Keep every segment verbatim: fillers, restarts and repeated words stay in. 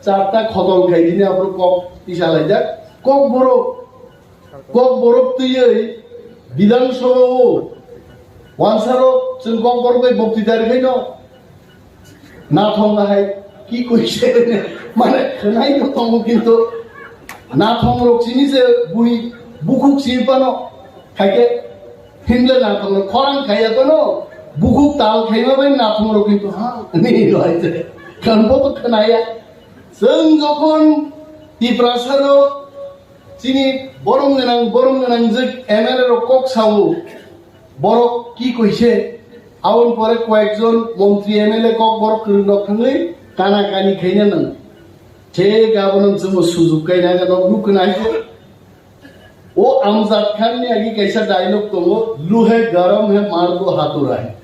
Charta khotol khai dini aphuru kok tisa laijak. Kok borok, kok borok twiwi Bidhan Sabha o wansaro chwng kok borok bai bokti dari khaino. Nathong hai ki koise mane khwnai no tongo kintu nathong rok chini se bui bukhuk si pano khaike himle nathong rok khorang khaiya pano bukhuk tal khaima bai nathong rok kintu ha ni roi se kanbo to khwnaya. Chwng jokhon Tiprasa rok chini borom gwnang borom gwnang jwk M L A rok kok sao borok ki koise aboni pore koyekjon montri M L A kok borok kwrwng rok thangwi kana kani khaina nang thik abono chwngbo sujuk kaina gano nuk khna hai. O Amjad Khan ni agi kaisa dialogue tongo, "Luhe garam hai, maar do hathura hai."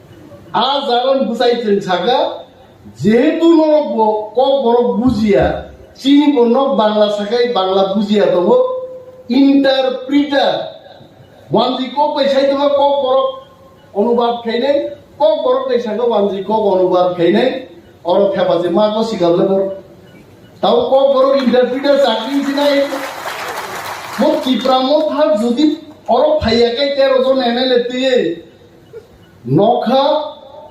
A jagan bwsai chwng saka, jehetu norok bo kok borok bujiya, chini bo nok Bangla sakai Bangla bujiya tongo, interpreter, wanji kok bai sai tongma kok borok onubad khainai, kok borok bai saka wanji kok onubad khainai, oro thepachi ma ko sikal le borok. Tao kok borok interpreter chakri sinai. Mo Tipra Motha jodi oro phaiya kai tero jon M L A twiwi nokha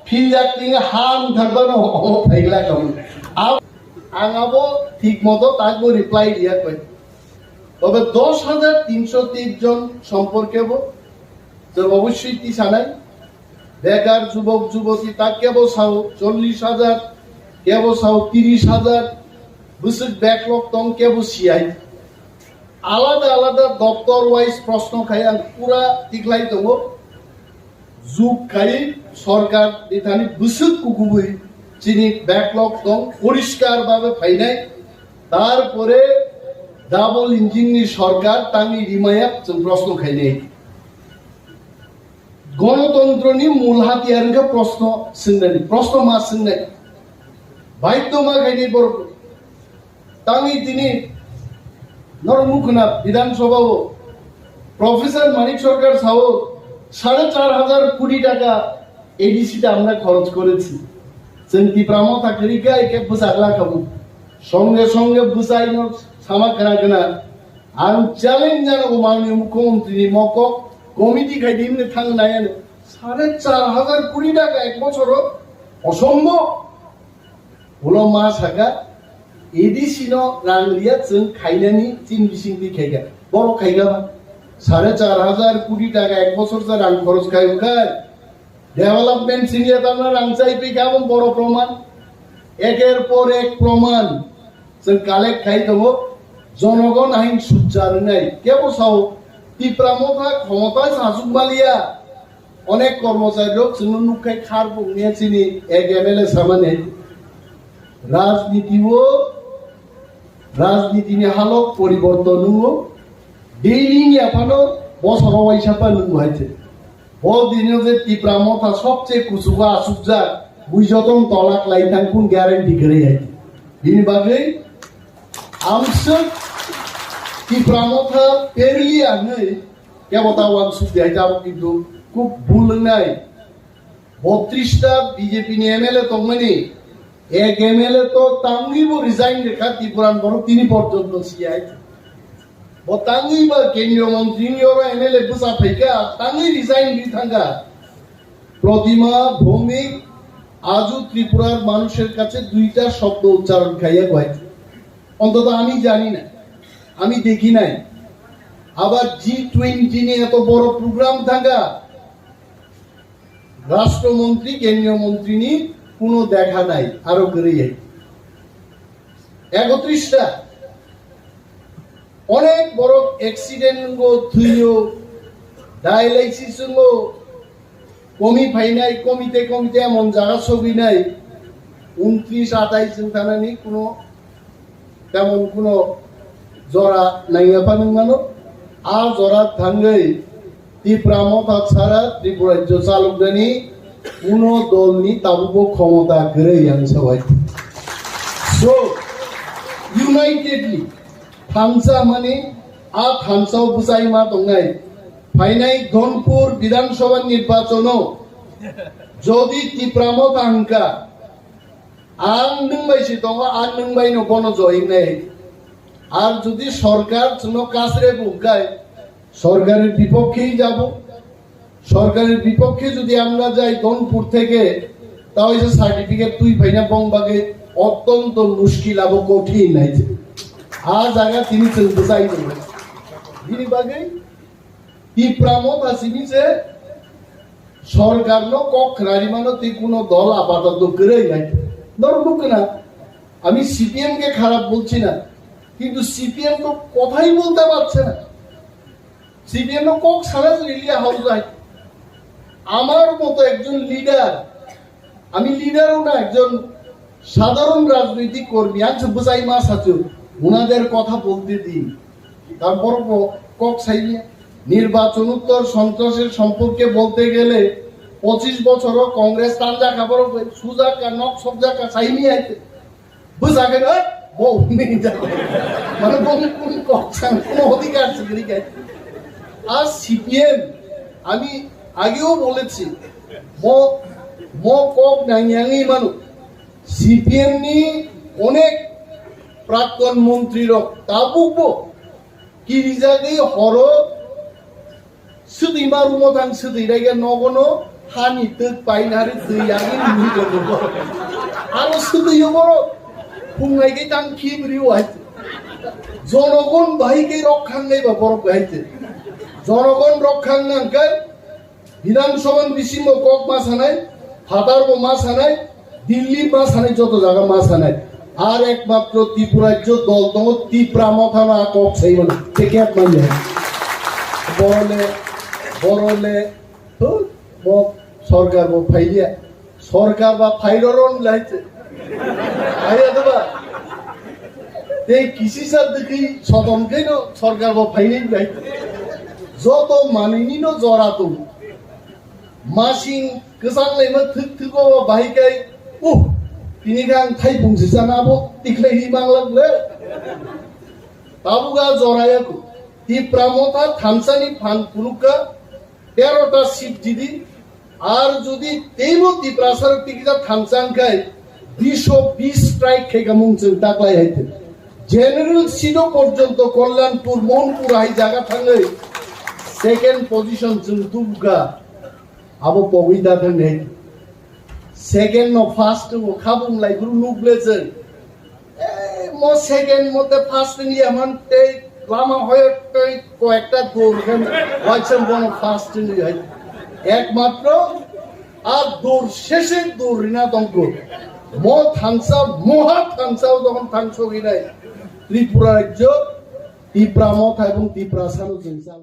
philjak tinga han tharbano omo phaigla kam. Ab-, ang abo thik moto takbo reply riya koi. Tobe dos hajar tinsho teish jon somporke bo chwng obossoi tisanai. Bekar jubok juboti ta kebo sao chollish hajar, kebo sao tiris hajar, bwswk backlog tong kebo siyai. Alada alada doptor wise proshno khai ang pura tiklai tongo. Juk khai sorkar ni thani bwswk kukubui chini backlog tong poriskar babe phainai. Tarpore double engine ni sorkar tangwi rimaya chwng proshno khainai. Gonotontroni mul hatiyar wngkha proshno swngnani, proshno ma swngnai. Baidhyo ma khainai borok. Tangwi tini norok nukhwna Bidhan Sabha o Professor Manik Sarkar sao sare char hajar koti taka A D C ta amra khoroch korechi. Chwng Tipra Motha kwrwi khe hai khe bwchak lakhamu. Songe songe bwchaino sama kwna kwna. Ang challenge jano manwi mukhyamantri ni mokok committee khai di himne thang nai ano. Sare char hajar koti taka ek bochoro osombhob. Ulo ma saka A D C no rang riya chwng khainani chin bising twi khaika. Borok khaika ba. Sare char hajar koti taka ek bochor sa rang khoroch khai wngkha. Development siniya tamna rang chai pi kabon boro proman. Eker por ek proman. Chwng collect khai tongo. Jonogon ahin sujjar wngnai. Kebo sao Tipra Motha khomota sasuk maliya. Onek kormochari rok chwngno nukkhai khar bung ne chini ek M L A samani. Rajniti o Rajniti ni halok poriborton nungo. Daily ni aphano bosoro waisa pa nungo hai se. Bo dino je Tipra Motha sobche kuchugo asukjak, bui joton tolak lai thang kun guarantee kwrwi hai. Bini bagwi amswk Tipra Motha perli anwi kebo ta wansuk di hai tabuk kintu kuk bul wngnai. Botris ta B J P ni M L A tongmani, ek M L A to tangwi bo resign rekha Tipuran borok tini porjonto siyai. Bo tangwi ba kendriyo montri ni oro M L A bwsa phaikha, tangwi resign ri thangkha. Protima Bhowmik আজও ত্রিপুরার মানুষের কাছে দুইটা শব্দ উচ্চারণ খাইয়া গয়। অন্তত আমি জানি না, আমি দেখি নাই। আবার জি টোয়েন্টি নিয়ে এত বড় প্রোগ্রাম থাকা রাষ্ট্রমন্ত্রী, কেন্দ্রীয় মন্ত্রী নিয়ে কোনো দেখা নাই। আরো করে যাই একত্রিশটা অনেক বড় অ্যাক্সিডেন্ট থুইও dialysis komi phainai, komite komite emon jaga sogwinai, untris atais wng thanani kuno temon kuno jora naiya pha nung mano. A jora thangwi Tipra Motha sara Tripura rajyo chaloknani kuno dolni tabukbo khomota kwrwi ang sabai. So, unitedly, thansa mani a thansa o bwsai ma tongnai. Phainai Dhonpur Bidhan Sabha nirbachon o jodi Tipra Motha hwnkha, Ang nwng bai si tongo, ang nwng bai no bono join nai. Ar jodi sorkar chwngno kasre bukgai, sorkarir bipokkhei jabo. সরকারের বিপক্ষে যদি আমরা যাই ধনপুর থেকে, তাও এসে সার্টিফিকেট তুই পাই না, বং বাগে অত্যন্ত মুশকিল আবো কঠিন হয়েছে। আ জায়গা তিনি চলতে চাই না। তিনি বাগে তিপ্রা মত আসিনি যে সরকার নো কক রারিমানো তুই কোনো দল আপাতত করে নাই। ধরো ঢুকে না, আমি সিপিএম কে খারাপ বলছি না, কিন্তু সিপিএম তো কথাই বলতে পারছে না। সিপিএম ও কক সারা লিলিয়া হাউজাই। আমার মতো একজন লিডার, আমি লিডারও না, একজন সাধারণ রাজনৈতিক কর্মী, আমি বুঝাই মা সাচু, ওনাদের কথা বলতে দিন। তারপর ক- কক সাইনি নির্বাচন উত্তর সন্ত্রাসের সম্পর্কে বলতে গেলে পঁচিশ বছরও কংগ্রেস তান দেখা বড় সুজাকা নক সবজাকা সাইনি আইতে বুঝা গেল, "এ, বউ নেই যাবে।" মানে বউ কোন ককসান, কোনো অধিকার স্বীকৃতি নেই। আর সিপিএম, আমি আগেও বলেছি, ম-, ম কক নাইয়াংই মানু। সিপিএম নি অনেক প্রাক্তন মন্ত্রী রক তা বুকবো। Kirijagwi horo swtwi ma rumo thang swtwi raiga nogono hani twk painari twi yagwi mui tongo. Aro swtwi yo borok phungnai khe tang khibri wai. Jonogon bahai khe rok khangnai ba borok bahai khe. Jonogon rok khang nang khe বিধানসভার বিসিমো কক মাসানাই, ফাতারবো মাসানাই, দিল্লি মাসানাই, যত জায়গা মাসানাই। আর একমাত্র ত্রিপুরাজ্য দল দল তিপ্রা মথানো আ কক সেই মানে। কে কে মাইয়া। বরলে, বরলে, হু, মো সরকার বো ফাইলিয়া। সরকার বা ফাইররন লাইছে। আইয়া দেবা। Tei kisi sa dwkhwi sotom khe no sorkar bo phainai bai. Joto manwini no jora tongo. Masing kwchang laima thwk thwk o bahai kai. Uh, tini khe ang thaipung se chana abo tikhlai ri mang lak le. Tabuk a jora ya ko. Tipra motha thamsani phan phunuk kha. Tero ta seat jidi, ar jodi teibo Tiprasar tikisa thamsa wngkhai, bish bis strike khaika mung chwng taklai hai thwng. General seat o porjonto Kalyanpur, Mohanpur hai jaga thangwi second position chwng tubukha, abo pogwi da thang hai. Second no first o khabung lai guru nukle chwng. Ei, mo second mo te first ni yaman tei lama hoyo tei koyekta dur khen waisam bono first ni hai. Ekmatro a dur sheshe dur rina tongko. Mo thansa, moha thansa o tokon thangso hinai. Tripura rajyo, Tipra motha ebong Tiprasano jengsa.